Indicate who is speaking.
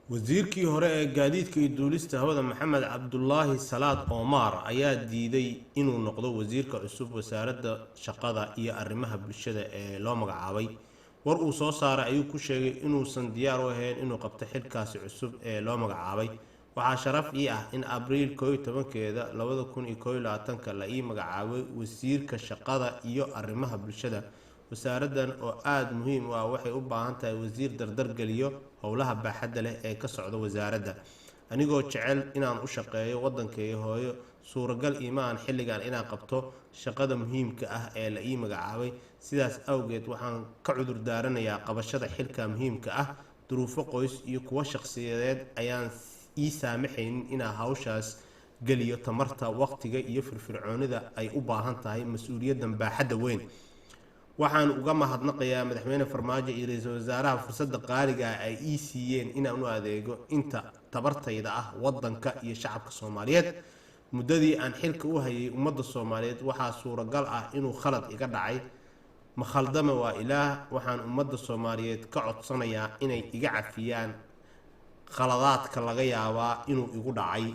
Speaker 1: Wasiirkii hore ee gaadiidka iyo duulista hawada, Maxamed Cabdulaahi Salaad Omar, ayaa diiday inuu noqdo wasiirka cusub wasaaradda shaqada iyo arrimaha bulshada ee loo magacaabay. War uu soo saaray ayuu ku sheegay inuusan diyaar u ahayn inuu qabto xilkaasi cusub ee loo magacaabay. "Waxaa sharaf ii ah in Abriil 11-keeda 2021-ka la ii magacaabay wasiirka shaqada iyo arrimaha bulshada. Wasaaraddan oo aada muhiim u ah waxay u baahan tahay wasiir dardargeliyo howlaha baaxadda leh ee ka socda wasaaradda. Anigoo jecel inaan u shaqeeyo waddankayga hooyo, suuragal iimaan xilligan inaan qabto shaqada muhiimka ah ee la ii magacaabay. Sidaas awgeed waxaan ka cudur daaranayaa qabashada xilka muhiimka ah. Duruufo qoys iyo kuwo shaqsiyadeed ayaan ii saamaxaynin inaan hawshaas geliyo tamarta, waqtiga iyo firfircoonida ay u baahan tahay mas-uuliyaddan baaxadda weyn. Waxaan uga mahadnaqayaa Madaxweyne Farmaajo iyo ra-iisul wasaaraha fursadda qaaliga ah ay ii siiyeen inaan u adeego inta tabartayda ah waddanka iyo shacabka Soomaaliyeed muddadii aan xilka u hayay ummadda Soomaaliyeed. Waxaa suuragal ah inuu khalad iga dhacay, ma khaldame waa Ilaah. Waxaan ummadda Soomaaliyeed ka codsanayaa inay iga cafiyaan khaladaadka laga yaabaa inuu igu dhacay."